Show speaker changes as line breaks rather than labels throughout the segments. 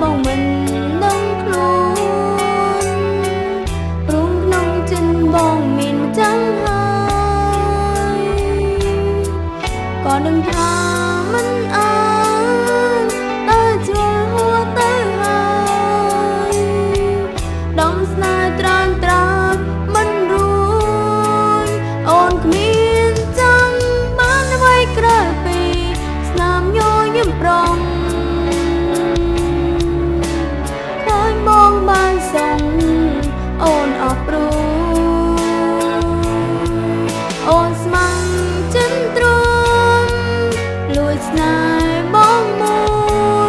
បងមិនដឹងខ្លួនព្រោះក្នុងចិត្តបងមានម្ចាំងហើយក៏ដឹងថាមិនអាចទៅជួលហួទៅហើយដងស្នេហ៍ត្រានត្រាមិនរួចអូនគ្មានចង់បានអ្វីក្រៅពីស្នាមញញឹមប្រងឃើញបងបានសុងអូនអស់ព្រួយអូនស្ម័គ្រចិនទ្រាំលួចស្នេហ៍បងមួ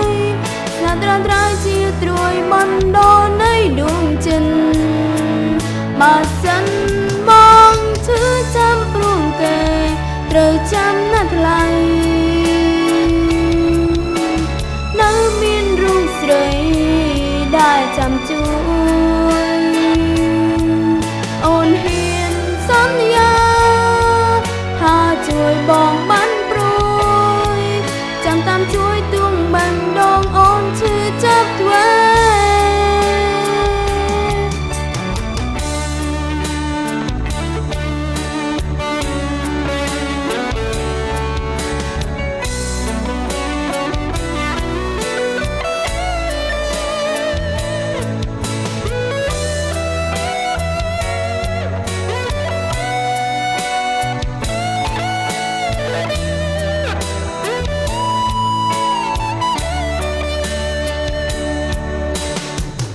យស្នេហ៍ត្រានត្រាយជាត្រួយបណ្ដោនៃដួងចិនបើសិនបងឈឺចាំព្រោះគេត្រូវចាំណាស់ថ្លៃនៅមានរូបស្រីដែលចាំជួយអូនហ៊ានសន្យាថាជួយបងបានព្រួយចាំតាមជួយទួងបានដងអូនឈឺចាប់ធ្វើ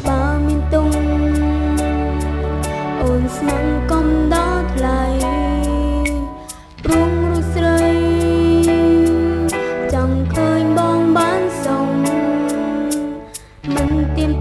បើមានទុំអូនស្មងកុំដល់ថ្លៃព្រោះរូបស្រីចង់ឃើញបងបានសុំមិនទៀម